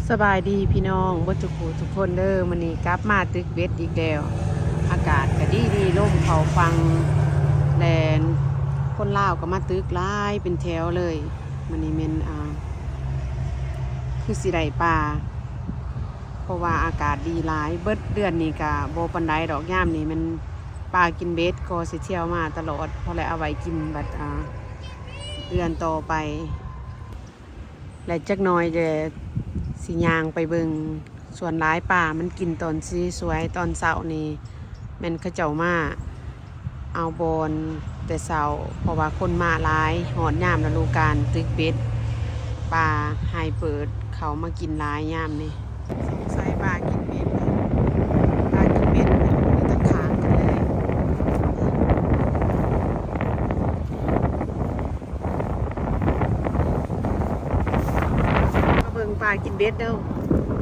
ສະບາຍດີພີ່ນ້ອງເບິດທຸກຜູ້ທຸກຄົນເດີ. ມື້ນີ້ກັບມາຕຶກເບັດອີກແລ້ວ. ອາກາດກະດີດີ ລົມເຂົ້າຝັ່ງ ແລະ ຄົນລາວກະມາຕຶກຫຼາຍເປັນແຖວເລີຍ. ມື້ນີ້ແມ່ນ ອ່າ ຄືຊິໄດ້ປາ ເພາະວ່າອາກາດດີຫຼາຍ. ເບິດເດືອນນີ້ກະບໍ່ປານໃດດອກ. ຍາມນີ້ແມ່ນປາກິນເບັດ ກໍຊິທ່ຽວມາຕະຫຼອດ ພໍແລ້ວເອົາໄວ້ກິນບັດ ອ່າ ເດືອນຕໍ່ໄປ. ແລະ ຈັກໜ່ອຍແລະ ຊິຍ່າງໄປເບິ່ງ. ສ່ວນຫຼາຍປາມັນກິນຕອນສວຍໆ ຕອນເຊົ້ານີ້ແມ່ນເຂົາເຈົ້າມາເອົາບ່ອນແຕ່ເຊົ້າ ເພາະວ່າຄົນມາຫຼາຍ. ຮອດຍາມລະດູການຕຶກເບັດ ປາໄຮເປີດເຂົ້າມາກິນຫຼາຍຍາມນີ້. ສົງໄສປາກິນເບັດ ປາກິນເບັດຢູ່ທາງຂ້າງກັນເລີຍ. ມາເບິ່ງປາກິນເບັດເດີ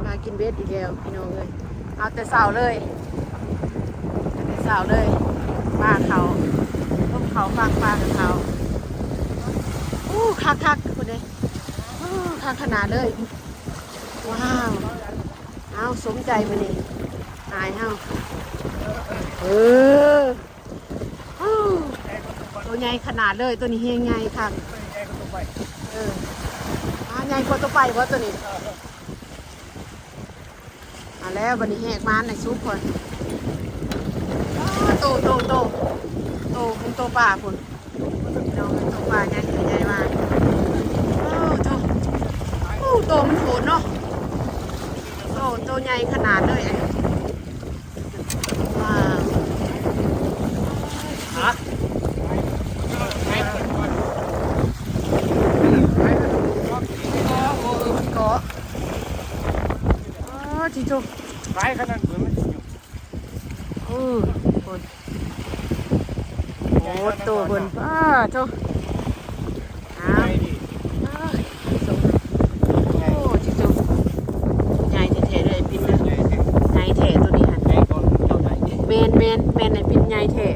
ປາກິນເບັດອີກແລ້ວພີ່ນ້ອງເອີຍ. ເອົາແຕ່ເຊົ້າເລີຍ ເອົາແຕ່ເຊົ້າເລີຍ ປາເຂົ້າ ລົມເຂົ້າຝັ່ງ ປາກະເຂົ້າ. ໂອ້ ຄັກໆ ພຸ້ນເດ້. ໂອ້ ຄັກຂະໜາດເລີຍ. ວ້າວ ເອົາ ສົມໃຈມື້ນີ້ ອາຍເຮົາ. ເອີ ໂອ້ ໂຕໃຫຍ່ຂະໜາດເລີຍ ໂຕນີ້ແຮງໃຫຍ່ຄັກ. ເອີ ອ່າ ໃຫຍ່ກວ່າໂຕໄປບໍ່ໂຕນີ້? ເອົາແລ້ວ ບັດນີ້ແຫກມາໃນສຸກກ່ອນ. ໂຕ ໂຕ ໂຕ ໂຕພຸ້ນ ໂຕປາພຸ້ນ. ພີ່ນ້ອງເອີຍ ໂຕປາໃຫຍ່ ໂຕໃຫຍ່ມາກ. ໂອ້ ໂຕ ໂອ້ ໂຕມັນໂຫດເນາະ. ໂຕ ໂຕໃຫຍ່ຂະໜາດເລີຍ. ວ້າວ ຮະ ເກາະ ອໍ ທີ່ໂຕ ຫຼາຍຂະໜາດເພິ່ນ ໂອ້ ໂອ້ ໂຕເພິ່ນ ອ້າ ໂຕ ອ້າ ໂອ້ ຈິໂຕ ໃຫຍ່ແທ້ໆເລີຍ ປິ່ນເດີ ໃຫຍ່ແທ້ໂຕນີ້ຫັ້ນ. ແມ່ນໆ ແມ່ນ ໃນປິ່ນໃຫຍ່ແທ້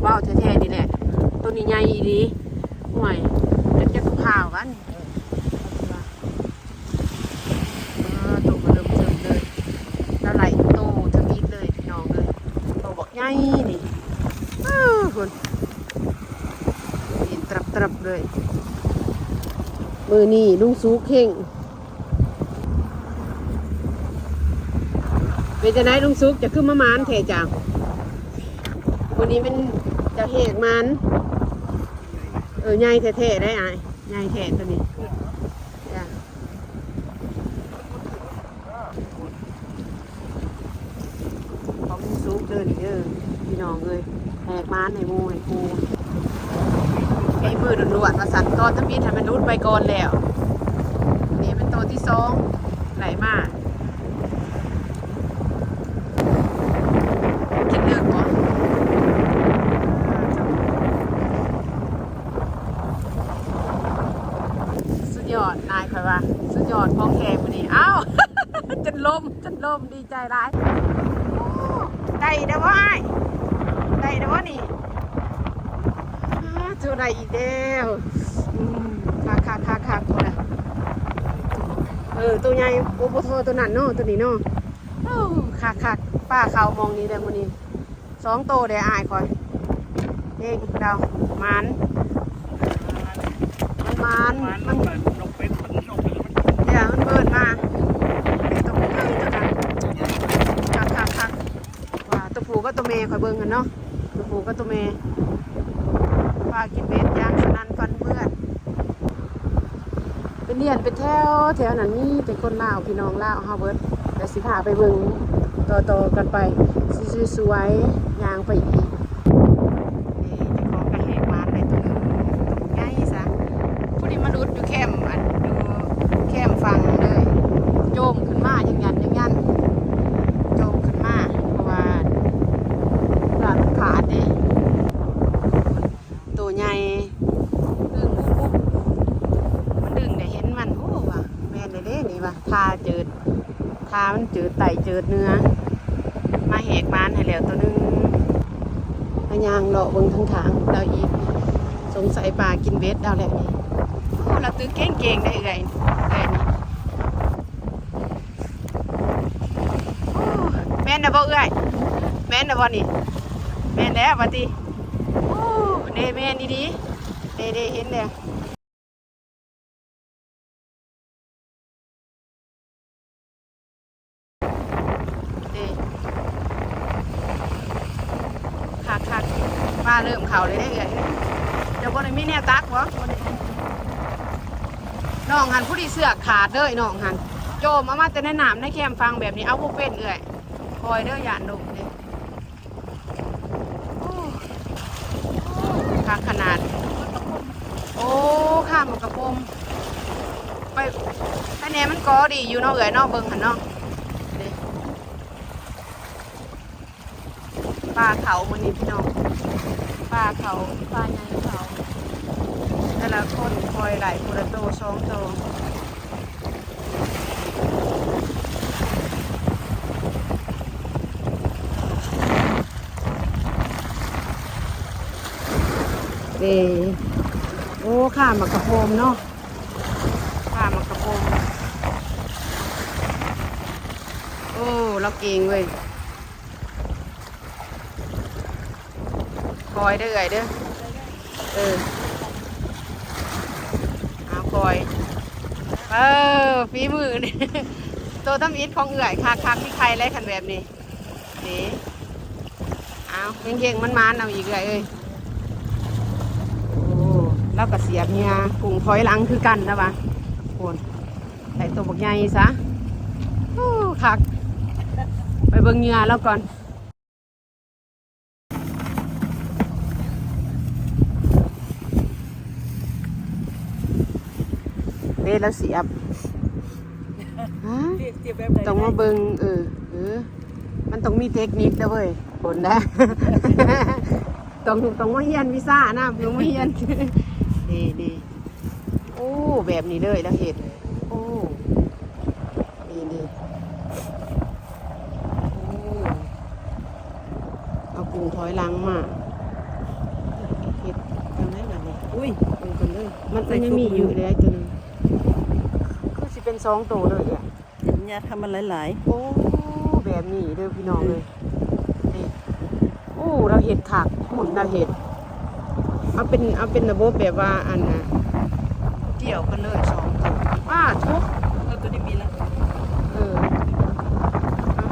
ເວົ້າແທ້ໆນີ້ແຫຼະ ໂຕນີ້ໃຫຍ່ອີ່ຫຼີ. ໂອ້ຍ ຈັກ ຈັກຜູ້ຂ່າວຫວານີ້. ອ່າ ໂຕກະເລີ່ມເຕີບເລີຍ ລາວໄລ່ໂຕທຳອິດເລີຍພີ່ນ້ອງເອີຍ ໂຕບັກໃຫຍ່ນີ້. ເອີ ພຸ້ນ ເຫັນຕຣັບໆເລີຍ. ມື້ນີ້ລຸງສຸກເຄັ່ງ ເປັນຈັ່ງໃດລຸງສຸກ ເຈົ້າຄືມາໝານແທ້ຈ້າ? ມື້ນີ້ແມ່ນເຈົ້າແຫກໝານ. ເອີ ໃຫຍ່ແທ້ໆໄດ໋ອ້າຍ ໃຫຍ່ແທ້ໂຕນີ້. ຂອງສຸກເດີນີ້ເດີ ພີ່ນ້ອງເອີຍ ແຫກມານໃຫ້ໝູ່ໃຫ້ຄູ່. ໃຫ້ມືລ້ວນໆວ່າຊັ້ນ ຕອນທຳອິດຫັ້ນມັນຫຼຸດໄປກ່ອນແລ້ວ. ນີ້ເປັນໂຕທີສອງໄລ່ມາ. ກິນເລິກບໍ່? ສຸດຍອດນາຍ ຂ້ອຍວ່າສຸດຍອດຂອງແທ້ມື້ນີ້. ອ້າວ ຈົນລົ້ມ ຈົນລົ້ມ ດີໃຈຫຼາຍ. ໂອ້ ໄດ້ແລ້ວບໍ່ອ້າຍ? ໄດ້ແລ້ວບໍ່ນີ້? ອ້າ ໂຕໄດ້ອີກແລ້ວ. ອືມ ຄັກໆໆໆ ພຸ້ນນະ. ເອີ ໂຕໃຫຍ່ ໂອ້ ບໍ່ທໍ່ໂຕນັ້ນເນາະ ໂຕນີ້ເນາະ. ໂອ້ ຄັກໆ ປາເຂົ້າໝ່ອງນີ້ແຫຼະມື້ນີ້. ສອງໂຕເດ້ອ້າຍຂ້ອຍ ເດ້ງດາວ ໝານ ມັນໝານ ມັນ ມັນ ມັນນົກເປັດ ມັນນົກເປັດ ມັນ ເອີ ມັນເບີນມາ ໂຕໃຫຍ່ໂຕນັ້ນ ຄັກໆໆ. ວ່າໂຕຜູ້ກັບໂຕແມ່ ຂ້ອຍເບິ່ງຫັ້ນເນາະ ໂຕຜູ້ກັບໂຕແມ່ ວ່າກິນເບັດຢ່າງສະໜັ່ນຟັ່ນເຟືອນ. ເປັນລຽນເປັນແຖວ ແຖວນັ້ນມີແຕ່ຄົນລາວ ພີ່ນ້ອງລາວເຮົາເບິດ. ແລ້ວຊິພາໄປເບິ່ງຕໍ່ໆກັນໄປ ຊິສວຍໆຍ່າງໄປອີກ. ນີ້ເຈົ້າຂອງກະແຫກມານໄດ້ໂຕໜຶ່ງ ໂຕໃຫຍ່ຊະ. ຜູ້ນີ້ມາຫຼຸດຢູ່ແຄມ ອັນ ຢູ່ແຄມຝັ່ງເລີຍ ໂຈມຂຶ້ນມາຍັງຢັນຍັງຢັນ ໂຈມຂຶ້ນມາ ເພາະວ່າເຮືອມັນຂາດເດ້. ໂຕໃຫຍ່ ດຶງ ມັນດຶງໄດ້ເຫັນມັນ. ໂອ້ ວ່າແມ່ນແທ້ເດ້ນີ້ວ່າ ທ່າຈືດ ທ່າມັນຈືດໃຕ້ຈືດເໜືອ. ມາແຫກມານໃຫ້ແລ້ວໂຕໜຶ່ງ. ມາຍ່າງເລາະເບິ່ງທາງທາງລາວອີກ ສົງໄສປາກິນເບັດລາວແຫຼະນີ້. ໂອ້ ລາວຕຶກເກັ່ງໆເດ້ເອື້ອຍ ເອື້ອຍນີ້. ນນະບໍ່ເອື້ອຍ? ແມ່ນນະບໍ່ນີ້? ແມ່ນແລ້ວວ່າຕິ. ໂອ້ ເດ້ ແມ່ນອີ່ຫຼີ. ເດ້ ເດ້ ເຫັນແລ້ວ. ເດ້ ຄັກໆ ປາເລີ່ມເຂົ້າເລີຍເດ້ເອື້ອຍ. ເຈົ້າບໍ່ໄດ້ມີແນວຕັກບໍ່? ບໍ່ໄດ້. ນ້ອງຫັ້ນຜູ້ທີ່ເຊືອກຂາດເດີ ນ້ອງຫັ້ນ ໂຈມເອົາມາແຕ່ໃນນ້ຳໃນແຄມຝັ່ງແບບນີ້ ເອົາບໍ່ເປັນເອື້ອຍ. ຄ່ອຍເດີ ຢ້ານລົມເດ້. ໂອ້ ໂອ້ ຄັກຂະໜາດ. ໂອ້ ຂ້າມໝາກກະໂປມ ໄປ ໄປແດ່ ມັນກໍດີຢູ່ເນາະເອື້ອຍເນາະ ເບິ່ງຫັ້ນເນາະ. ເດ້ ປາເຂົາມື້ນີ້ພີ່ນ້ອງ ປາເຂົາ ປາໃຫຍ່ເຂົາ ແຕ່ລະຄົນຄ່ອຍໄດ້ຜູ້ລະໂຕສອງໂຕ. ເດ້ ໂອ້ ຂ້າມໝາກກະໂພມເນາະ ຂ້າມໝາກກະໂພມ. ໂອ້ ລາວເກັ່ງເວີຍ. ຄ່ອຍເດີເອື້ອຍເດີ. ເອີ ເອົາຄ່ອຍ. ເອີ ຝີມືນີ້ ໂຕທຳອິດຂອງເອື້ອຍ ຄັກໆ ມີໄຂ່ແລ້ວຄັນແບບນີ້. ເດ້ ເອົາ ເຮັງໆ ມັນມານເອົາອີກເອື້ອຍເອີຍ. ໂອ້ ລາວກະສຽບເຫຍື່ອກຸ້ງຖອຍຫຼັງຄືກັນລະວ່າ. ໂອ້ ໄດ້ໂຕບັກໃຫຍ່ຊະ. ໂອ້ ຄັກ ໄປເບິ່ງເຫຍື່ອລາວກ່ອນ. ເດ້ ລາວສຽບ. ຮະ? ສຽບແບບໃດ? ຕ້ອງມາເບິ່ງ. ເອີ ເອີ ມັນຕ້ອງມີເຕັກນິກເດີເວີຍ ຄົນນະ. ຕ້ອງ ຕ້ອງມາຮຽນວິຊານຳ ຕ້ອງມາຮຽນ. ເດ້ ເດ້. ໂອ້ ແບບນີ້ເລີຍລາວເຮັດ. ໂອ້ ນີ້ໆ ໂອ້ ເອົາກຸ້ງຖອຍຫຼັງມາເຮັດຈັ່ງໃດບາດນີ້. ອຸ້ຍ ເບິ່ງກ່ອນເດີ ມັນ ມັນຍັງມີຢູ່ເດ້ ໂຕໜຶ່ງ ຄືຊິເປັນສອງໂຕເລີຍ. ເຮັດຍາກໃຫ້ມັນຫຼາຍໆ. ໂອ້ ແບບນີ້ເດີພີ່ນ້ອງເອີຍ. ອືມ ນີ້ ໂອ້ ລາວເຮັດຄັກ ໝູນລາວເຮັດ ເອົາເປັນ ເອົາເປັນລະບົບແບບວ່າ ອັນນ່າ ກ່ຽວກັນເລີຍສອງໂຕ. ປ້າໂທ້ ເອີ ໂຕນີ້ມີລະ. ເອີ ເອົາ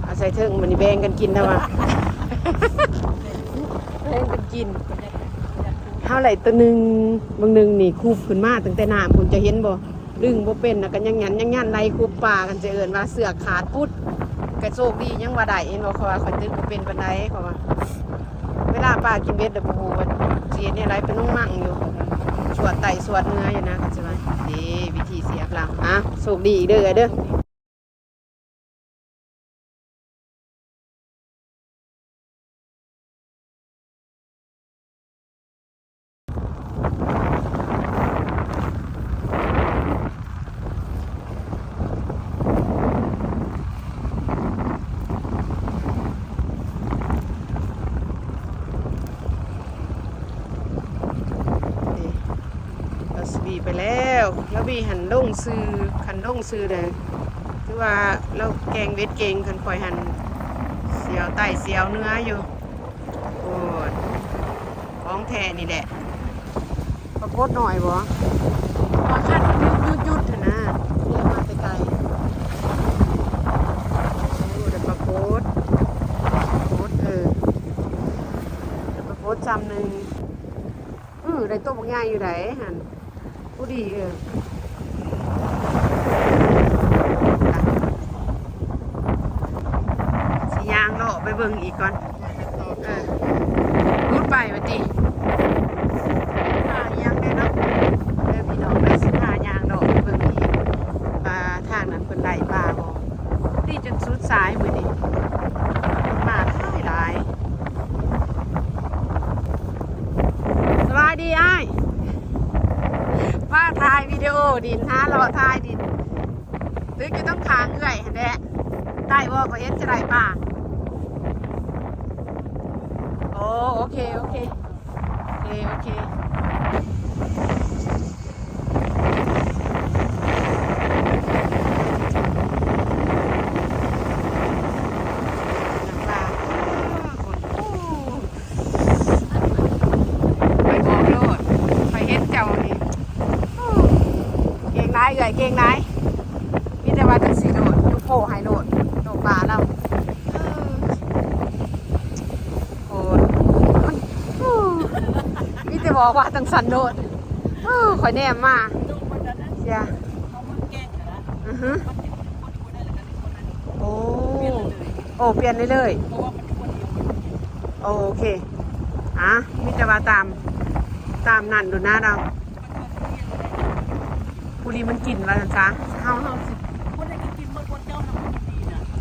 ເອົາໃສ່ເທິງ ບາດນີ້ແບ່ງກັນກິນນະວ່າ ແບ່ງກັນກິນ. ເຮົາໄດ້ໂຕໜຶ່ງ ບາງໜຶ່ງນີ້ຄຸບຂຶ້ນມາຕັ້ງແຕ່ນ້ຳພຸ້ນ ຈະເຫັນບໍ່? ດຶງບໍ່ເປັນນະ ກະຍັງຍັນ ຍັງຍັນໄລ່ຄຸບປາກັນ ຈະເອີ້ນວ່າເຊືອກຂາດປຸດ. ກະໂຊກດີຍັງວ່າໄດ້ ເຫັນບໍ່ ເພາະວ່າຂ້ອຍຕຶກບໍ່ເປັນປານໃດ ເພາະວ່າເວລາປາກິນເບັດແລ້ວບໍ່ຮູ້ວ່າຊິເຮັດແນວໃດ ເປັນໝັ່ງໆຢູ່ ສວດໃຕ້ສວດເໜືອຢູ່ນະ ເຂົາຊິວ່າ. ເດ້ ວິທີສຽບລາວ. ອ່າ ໂຊກດີອີກເດີ ເອື້ອຍເດີ. ນີ້ ລາວສະບີໄປແລ້ວ ລາວບີຫັ້ນລົງຊື່ ຄັນລົງຊື່ແລ້ວ ຖືວ່າລາວແກ່ງເບັດເກັ່ງ ຄັນຂ້ອຍຫັ້ນສຽວໃຕ້ສຽວເໜືອຢູ່. ໂອ້ຍ ຂອງແທ້ນີ້ແຫຼະ. ປາກົດໜ້ອຍບໍ່? ປາຄັນຢຸດໆຫັ້ນນະ ຮຽກມາແຕ່ໄກ. ໂອ້ ໄດ້ປາກົດ ປາກົດ ເອີ ໄດ້ປາກົດຊ່ຳໜຶ່ງ. ເອີ ໄດ້ໂຕບັກໃຫຍ່ຢູ່ໃດຫັ້ນ ຜູ້ດີ. ເອີ ຊິຍ່າງເລາະໄປເບິ່ງອີກກ່ອນ. ເອີ ຫຼຸດໄປວ່າຕິ ຫາຫຍັງແດ່ເນາະ. ເດີພີ່ນ້ອງເດີ ຊິພາຍ່າງເລາະໄປເບິ່ງອີກວ່າທາງນັ້ນເພິ່ນໄດ້ປາບໍ່. ນີ້ຈົນສຸດສາຍມື້ນີ້ ມາຫຼາຍໆ. ສະບາຍດີອ້າຍ ມາຖ່າຍວິດີໂອດິນ ຫາເລາະຖ່າຍດິນ. ຕຶກຢູ່ຕາງຂ້າງເອື້ອຍຫັ້ນແຫຼະ ໄດ້ບໍ່? ຂ້ອຍເຫັນຈະໄດ້ປາ. ໂອ້ ໂອເຄ ໂອເຄ ໂອເຄ ໂອເຄ. ອ້າຍເອື້ອຍເກັ່ງຫຼາຍ ມີແຕ່ວ່າຈັ່ງຊີ້ໂລດ ໂອ້ ໃຫ້ໂລດ ໂຕປາລາວ ເອີ ໂອ້ຍ ມັນ ໂອ້ ມີແຕ່ບອກວ່າຈັ່ງຊັ້ນໂລດ ໂອ້ ຂ້ອຍແນມມາ ເສຍ ອືຮຶ ໂອ້ ໂອ້ ປ່ຽນເລີຍ ໂອເຄ ອ່າ ມີແຕ່ວ່າຕາມ ຕາມນັ້ນໂລດນະເຮົາ ຜູ້ນີ້ມັນກິນວ່າຊັ້ນຊະ ເຮົາ ເຮົາຊິ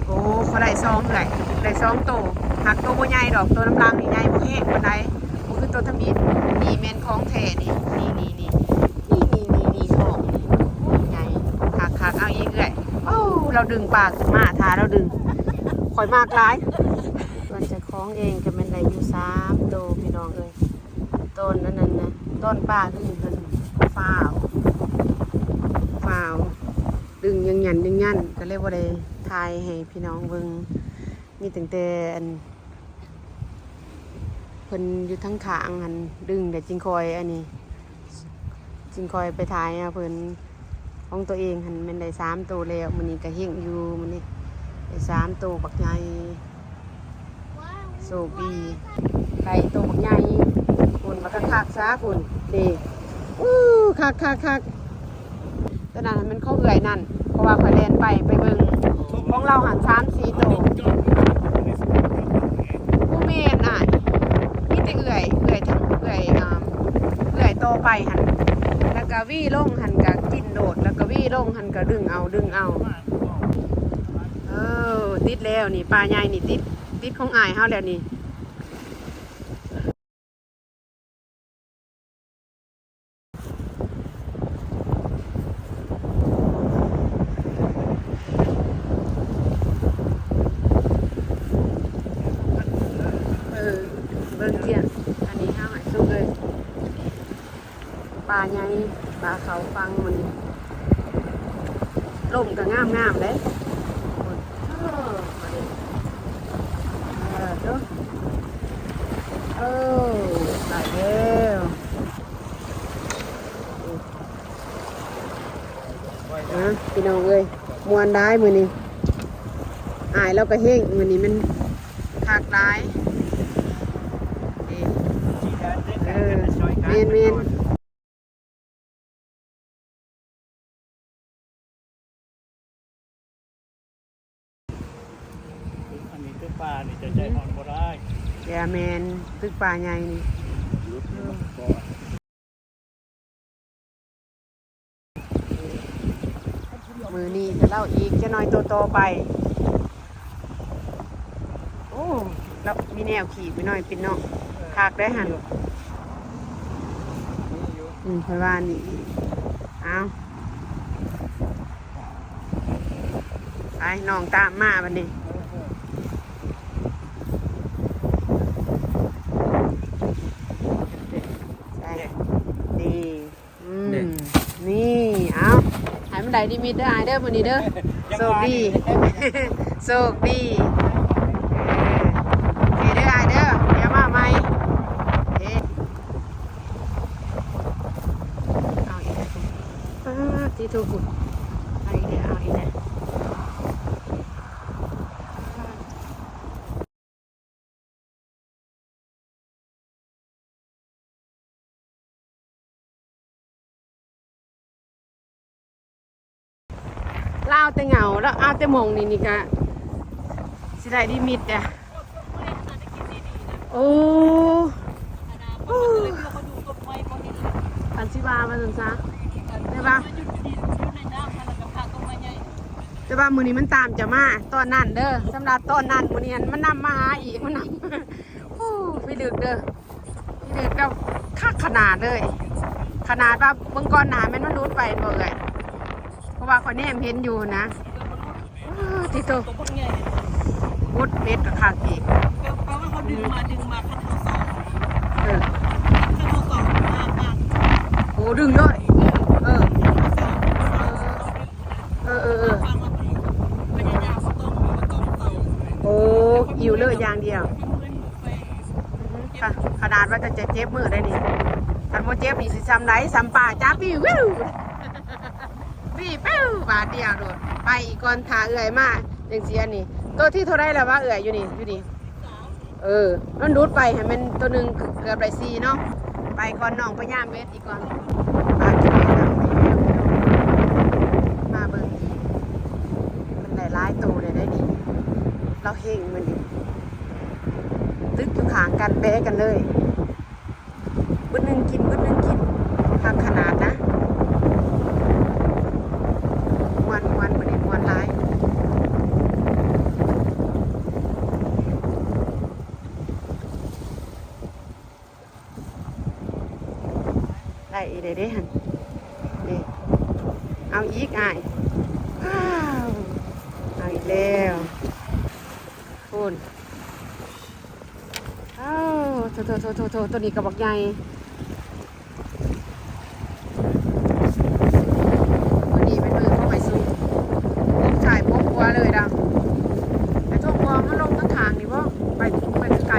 ໂອ້ ເຂົາໄດ້ສອງເອື້ອຍ ໄດ້ສອງໂຕ ຫາກໂຕບໍ່ໃຫຍ່ດອກ ໂຕນຳຫຼັງນີ້ໃຫຍ່ບໍ່ແຮງປານໃດ ບໍ່ຄືໂຕທຳອິດ ນີ້ແມ່ນຂອງແທ້ນີ້ ນີ້ ນີ້ ນີ້ ນີ້ ນີ້ ນີ້ ນີ້ ທ້ອງນີ້ ໂອ້ຍ ໃຫຍ່ ຄັກໆ ເອົາອີກເອື້ອຍ ໂອ້ ລາວດຶງປາຂຶ້ນມາ ຖ້າລາວດຶງ ຂ້ອຍມັກຫຼາຍ ສ່ວນເຈົ້າຂອງເອງກໍແມ່ນໄດ້ຢູ່ສາມໂຕ ພີ່ນ້ອງເອີຍ ຕອນອັນນັ້ນນະ ຕອນປາຂຶ້ນຫັ້ນຟ້າວ ຟ້າວ ດຶງຍັງຢັນຍັງຢັນ ກໍເລີຍບໍ່ໄດ້ຖ່າຍໃຫ້ພີ່ນ້ອງເບິ່ງ ມີຕັ້ງແຕ່ອັນ ເພິ່ນຢູ່ທາງຂ້າງຫັ້ນດຶງ ແລ້ວຈຶ່ງຄ່ອຍອັນນີ້ ຈຶ່ງຄ່ອຍໄປຖ່າຍເອົາເພິ່ນ ຂອງຕົວເອງຫັ້ນແມ່ນໄດ້ສາມໂຕແລ້ວ ມື້ນີ້ກໍເຮັງຢູ່ ມື້ນີ້ໄດ້ສາມໂຕບັກໃຫຍ່ ໂຊກດີ ໄກ່ໂຕບັກໃຫຍ່ພຸ້ນ ບັກຄັກໆຊະພຸ້ນ ນີ້ ອູ້ ຄັກໆໆ ຕົວນັ້ນແມ່ນຂອງເອື້ອຍນັ້ນ ເພາະວ່າຂ້ອຍແລ່ນໄປ ໄປເບິ່ງ ຂອງລາວຫັ້ນສາມສີ່ໂຕ ບໍ່ແມ່ນອ້າຍ ມີແຕ່ເອື້ອຍ ເອື້ອຍ ເອື້ອຍ ອ່າ ເອື້ອຍຕໍ່ໄປຫັ້ນ ແລ້ວກະຫວີລົງຫັ້ນກະກິນໂລດ ແລ້ວກະຫວີລົງຫັ້ນກະດຶງເອົາ ດຶງເອົາ ເອີ ຕິດແລ້ວນີ້ ປາໃຫຍ່ນີ້ຕິດ ຕິດຂອງອ້າຍເຮົາແລ້ວນີ້ ເອີ ເບິ່ງເຈ້ຍ ອັນນີ້ເຮົາໃຫ້ສຸກເລີຍ. ປາໃຫຍ່ ປາເຂົ້າຝັ່ງມື້ນີ້ ລົມກໍງາມໆເດ້ ເອີ ເອີ ໄດ້ແລ້ວ ອ່ະ ພີ່ນ້ອງເອີຍ ມ່ວນຫຼາຍມື້ນີ້ ອ້າຍລາວກໍເຮັງ ມື້ນີ້ມັນຄັກຫຼາຍ ນີ້ ເອີ ແມ່ນໆ. ອັນນີ້ຄືປານີ້ຈະໃຈຮ້ອນບໍ່ໄດ້ ແຕ່ແມ່ນຕຶກປາໃຫຍ່ນີ້ ມື້ນີ້ກໍເລົ່າອີກຈັກໜ້ອຍໂຕຕໍ່ໄປ. ໂອ້ ລາວມີແນວຂີ່ໄປໜ້ອຍເປັນເນາະ ຄັກໄດ໋ຫັ້ນ ອືມ ຂ້ອຍວ່ານີ້ ເອົາ ໄປ ນ້ອງຕາມມາບັດນີ້ ໄປ ນີ້. ອືມ ນີ້ ເອົາ ໃຫ້ມັນໄດ້ນິມິດເດີອ້າຍເດີ ມື້ນີ້ເດີ ໂຊກດີ ໂຊກດີ ເອີ ໂອເຄເດີອ້າຍເດີ ດຽວມາໃໝ່ ໂອເຄ ເອົາອີກແລ້ວ ປາດຕິໂທ ເອົາອີກແລ້ວ ເອົາອີກແລ້ວ. ລາວແຕ່ເຫງົາ ລາວເອົາແຕ່ໝ່ອງນີ້ ນີ້ກະຊິໄດ້ນິມິດເດ້. ໂອ້ ຄັນຊິວ່າວ່າຊັ້ນຊະ ແຕ່ວ່າ ແຕ່ວ່າມື້ນີ້ມັນຕາມຈະມາຕອນນັ້ນເດີ ສຳລັບຕອນນັ້ນ ມື້ນີ້ມັນນຳມາຫາອີກ ມັນນຳ ໂອ້ ພິລຶກເດີ ພິລຶກແບບຄັກຂະໜາດເລີຍ ຂະໜາດວ່າເບິ່ງກ່ອນໜ້າແມ່ນມັນຫຼຸດໄປແມ່ນບໍ່ເອື້ອຍ ເພາະວ່າຂ້ອຍແນມເຫັນຢູ່ນະ. ເອີ ຕິໂຕ ກົດເບັດກໍຄັກອີກ ແປວ່າເຂົາດຶງມາ ອືມ ດຶງມາຄັນເຮົາສອດ ເອີ ຄັນເຮົາສອດ ໂອ້ ດຶງເລີຍ ເອີ ເອີ ເອີ ເອີ ພະຍາຍາມບໍ່ຕ້ອງ ບໍ່ຕ້ອງເອົາ ໂອ້ ອີ່ວເລີຍຢ່າງດຽວ ຂະ ຂະໜາດວ່າຈະເຈັບມືໄດ໋ນີ້ ຄັນບໍ່ເຈັບນີ້ຊິຊ່ຳໃດ ຊ່ຳປາຈັບອີ່ ວິວ. ນີ້ แป๊ว บาดเดียวโดด ไปอีกก่อน ถ้าเอื้อยมาจั่งซี้ อันนี้ ตัวที่เท่าใดแล้ววะเอื้อย อยู่นี่ อยู่นี่ เออ มันดูดไป ให้มันตัวหนึ่งเกือบได้สี่เนาะ ไปก่อน น้องไปยามเบ็ดอีกก่อน บาดเดียว มาเบิ่ง มันได้หลายตัวเลยได้นี่ เราเฮงมื้อนี้ ตึกอยู่ข้างกัน แปะกันเลย บึดหนึ่งกิน บึดหนึ่งกิน คักขนาดนะ ม่วน ม่วน มื้อนี้ม่วนหลาย ได้อีกแล้วเด้ นี่ เอาอีกอ้าย ว้าว เอาอีกแล้ว พู้น โอ้ โถ โถ โถ โถ โถ ตัวนี้ก็บักใหญ่ มื้อนี้เป็นมื้อของไอ้สุก พบชายพบครัวเลยดะ ไอ้ทงบอมมันลงกระถางนี่บ่ ไป ไปไกล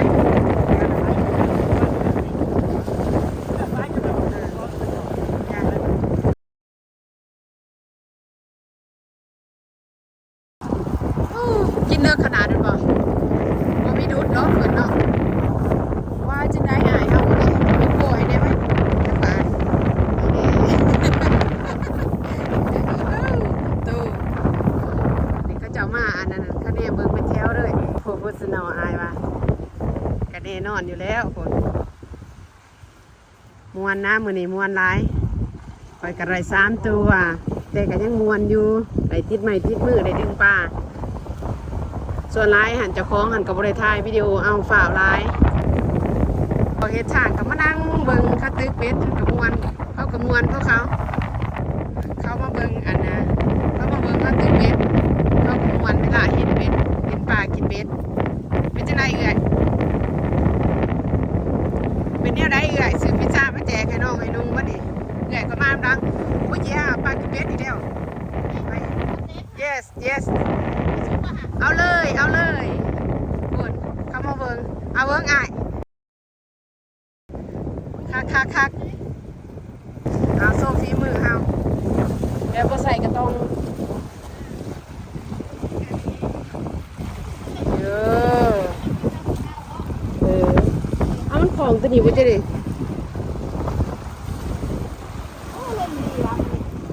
โอ้ กินเลิกขนาดนั้นบ่ บ่มีดูดเนาะเพิ่นเนาะ ว่าจั่งใดอ้ายเฮานี่ เป็นโกยได้ไหม จักบาท ตู้ นี่เขาเจ้ามาอันนั้นน่ะ คะแนนเบิ่งเป็นแถวเลย โพรเฟสชันแนลอ้ายว่า ก็แน่นอนอยู่แล้ว คน ม่วนนะ มื้อนี้ม่วนหลาย ข้อยก็ได้สามตัว แต่ก็ยังม่วนอยู่ ได้ติดไม้ติดมือ ได้ดึงปลา ส่วนหลายหั่น เจ้าของหั่นก็บ่ได้ถ่ายวิดีโอ เอา ฟ้าวหลาย พวกเฮ็ดช่างก็มานั่งเบิ่งเขาตึกเบ็ด ก็ม่วน เขาก็ม่วนพวกเขา เขามาเบิ่งอันน่ะ เขามาเบิ่งเขาตึกเบ็ด เขาก็ม่วนเวลาเห็นเบ็ด เห็นปลากินเบ็ด เป็นจั่งใดเอื้อย เป็นแนวใดเอื้อย ซื้อพิซซ่ามาแจกให้น้องให้นุ่งบ่นี่ เอื้อยก็มานำหลัง โอ้ย เย้ ปลากินเบ็ดอีกแล้ว yes yes เอาเลย เอาเลย โอ้ย เข้ามาเบิ่ง เอาเบิ่งอ้าย คักๆๆ เอาโชว์ฝีมือเฮา แบบบ่ใส่กระต่อง เออ เออ เอามันของตัวนี้บ่จะได้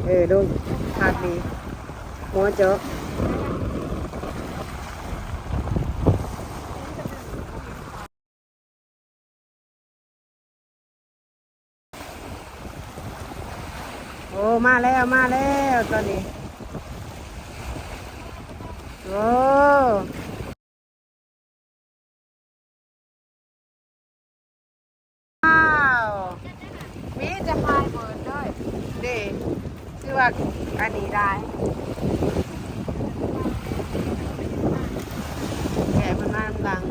เออ ลง คักดี หัวเจาะ โอ้ มาแล้ว มาแล้วตอนนี้ โอ้ ว้าว มีแต่ไฮเบิร์ดเลย เด้ คือว่าอันนี้ได้ แกะมันมาหลัง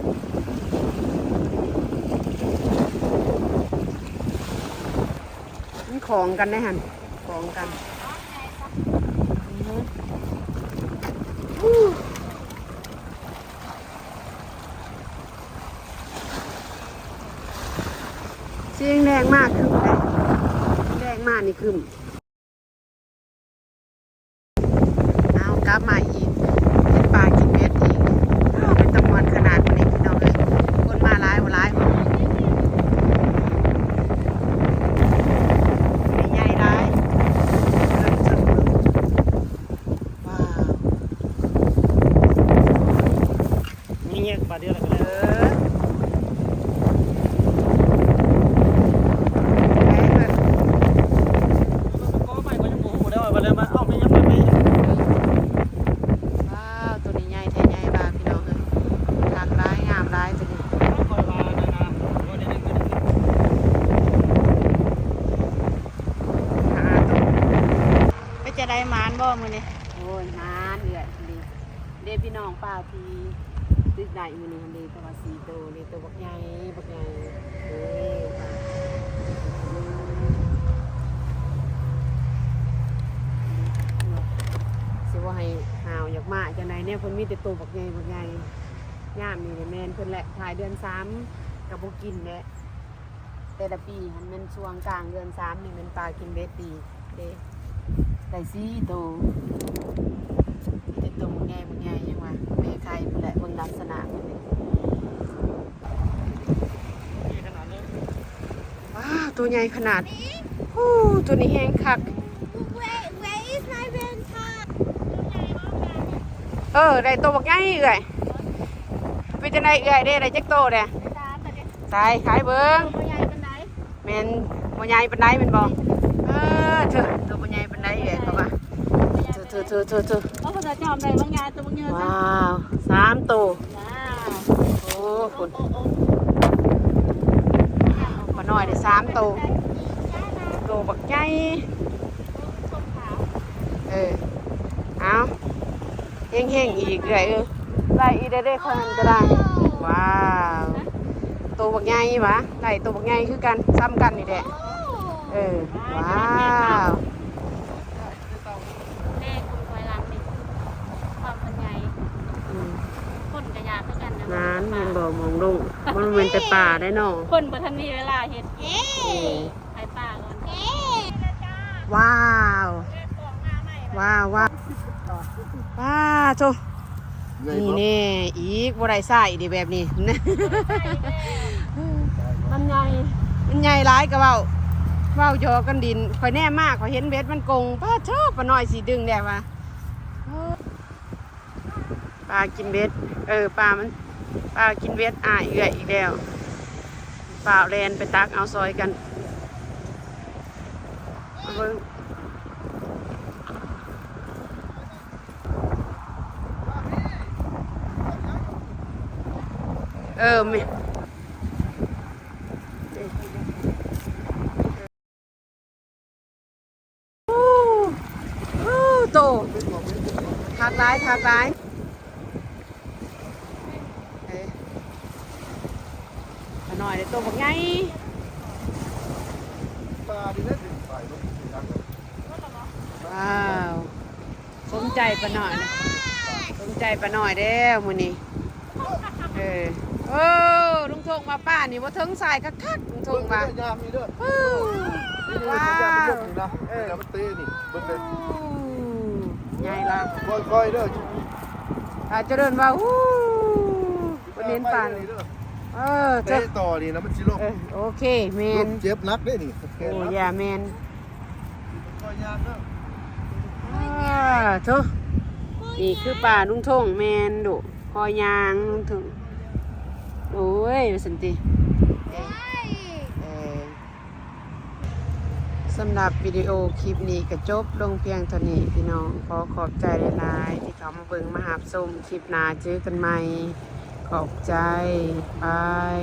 มันของกันได้หั่น ของกัน อือฮึ สีแดงมาก ครึ้มเลย แดงมากนี่ครึ้ม เอากลับมาอีก กินปลากินเบ็ดอีก อ้าว เป็นตาม่วนขนาดนี้พี่น้องเอ้ย คนมาหลายบ่หลาย ใหญ่หลาย ว้าว นี่แยกปลาเดียวกันเลย เออ แม่นเบิด มันเป็นกอใหม่ ก็ยังบ่ฮู้ได้ว่ามันเลยมา เอ้า แม่นยัง แม่นยัง ว้าว ตัวนี้ใหญ่แท้ใหญ่ว่าพี่น้องเอ้ย คักหลาย งามหลายตัวนี้ คอยว่านะ งาม ว่าได้ ได้ ได้ ห้าตัว เป็นจั่งใด หมานบ่มื้อนี้ โอ้ย หมานเอื้อย เด้พี่น้อง ปลาที่ตึกได้มื้อนี้หั่นเด้ แต่ว่าสี่โตเด้ โตบักใหญ่ บักใหญ่ เด้ สิว่าให้ห่าวอยากมาจั่งใดแน่ เพิ่นมีแต่โตบักใหญ่ บักใหญ่ ยามนี้แม่นเพิ่นแหละ ท้ายเดือนสามก็บ่กินแหละ แต่ละปีหั่นแม่นช่วงกลางเดือนสามนี่แม่นปลากินเบ็ดดีเด้ ໄດ້ສີ່ໂຕ ມີແຕ່ໂຕບັກໃຫຍ່ ບັກໃຫຍ່ ຍັງວ່າແມ່ໄຂ່ພຸ້ນແຫຼະ ເບິ່ງລັກສະນະມັນນີ້. ວ້າວ ໂຕໃຫຍ່ຂະໜາດ. ໂອ້ ໂຕນີ້ແຮງຄັກ. Where, where is my grandpa? ເອີ ໄດ້ໂຕບັກໃຫຍ່ເອື້ອຍ. ເປັນຈັ່ງໃດເອື້ອຍເດ້ ໄດ້ຈັກໂຕແດ່? ສາມແລ້ວເດ້. ໃສ່ ຂາຍເບິ່ງ. ໂຕບໍ່ໃຫຍ່ປານໃດ. ແມ່ນ ບໍ່ໃຫຍ່ປານໃດແມ່ນບໍ່? ເອີ ເທີ ໂຕບໍ່ໃຫຍ່ປານໃດເອື້ອຍເຂົາວ່າ. ເທີ ເທີ ເທີ ເທີ ເທີ ໂອ້ ພະເຈົ້າຈອມໄດ້ບາງຢ່າງ ໂຕບັກໃຫຍ່. ວ້າວ ສາມໂຕ. ວ້າວ ໂອ້ ພຸ້ນ ໂອ້ ໂອ້ ປ້ານ້ອຍໄດ້ສາມໂຕ ໂຕບັກໃຫຍ່. ເອີ ເອົາ ເຮັງໆ ອີກເອື້ອຍເອີຍ. ໄດ້ອີກແລ້ວເດ້ ຂ້ອຍຫັ້ນກໍໄດ້. ວ້າວ ໂຕບັກໃຫຍ່ຫວາ ໄດ້ໂຕບັກໃຫຍ່ຄືກັນ ສ່ຳກັນນີ້ແຫຼະ. ເອີ ວ້າວ ແມ່ຄົນຄອຍຫຼັງນີ້ ຄວາມເພິ່ນໃຫຍ່. ອືມ ຄົນກໍຢາກຄືກັນນະ. ນັ້ນແມ່ນບໍ່ ມອງລົງ ມັນແມ່ນແຕ່ປ່າໄດ໋ເນາະ. ຄົນບໍ່ທັນມີເວລາເຮັດ. ເອີ ໄປປ່າກ່ອນ. ວ້າວ ວ້າວ ວ້າວ ວ້າໂທ້ ເມື່ອຍບໍ່? ນີ້ແນ່ອີກ ບໍ່ໄດ້ໃຊ້ເດ້ແບບນີ້. ມັນໃຫຍ່ ມັນໃຫຍ່ຫຼາຍກໍເວົ້າ ເວົ້າຢອກກັນດິນ. ຂ້ອຍແນມມາ ຂ້ອຍເຫັນເບັດມັນກົງ. ປາໂທ້ ປ້ານ້ອຍຊິດຶງແດ່ວ່າ. ປາກິນເບັດ ເອີ ປາມັນ ປາກິນເບັດອ້າຍເອື້ອຍອີກແລ້ວ. ຟ້າວແລ່ນໄປຕັກເອົາຊ່ອຍກັນ. ມາເບິ່ງ ເອີ ແມ່ນ. ໂອ້ ໂອ້ ໂຕ ຄັກຫຼາຍ ຄັກຫຼາຍ. ເອີ ຂ້ານ້ອຍໄດ້ໂຕບັກໃຫຍ່. ປາດີເດ້ ປາລົງ. ວ້າວ ສົມໃຈປ້ານ້ອຍ ສົມໃຈປ້ານ້ອຍແລ້ວມື້ນີ້. ເອີ ໂອ້ ລຸງທົງວ່າປານີ້ບໍ່ເທິງສາຍຄັກໆ ລຸງທົງວ່າ. ເບິ່ງເດີ ຍາມນີ້ເດີ. ໂອ້ ນີ້ ວ້າວ ເຂົາຢາກໄປລົງນີ້ນະ. ເອີ ເວລາມັນເຕະນີ້ ເບິ່ງເດີ. ໂອ້ ໃຫຍ່ຫຼາຍ. ຄ່ອຍໆເດີ. ອາ ຈະເດີນວ່າ ໂອ້ ບໍ່ເນັ້ນປານ. ເອີ ເຕະຕໍ່ນີ້ນະ ມັນຊິລົງ. ເອີ ໂອເຄ ແມ່ນ. ເຈັບໜັກເດ້ນີ້. ໂອ້ ຢ່າ ແມ່ນ. ເອີ ໂທ້ ນີ້ຄືປ້າລຸງທົງ. ແມ່ນລູກ ຄອຍຍ່າງລຸງທົງ. ໂອ້ຍ ວ່າຊັ້ນຕິ. ເອີ ເອີ ສຳລັບວິດີໂອຄລິບນີ້ກໍຈົບລົງພຽງເທົ່ານີ້ພີ່ນ້ອງ. ຂໍຂອບໃຈຫຼາຍໆທີ່ເຂົ້າມາເບິ່ງມາຮັບຊົມ. ຄລິບໜ້າເຈີກັນໃໝ່. ຂອບໃຈ. ບາຍ.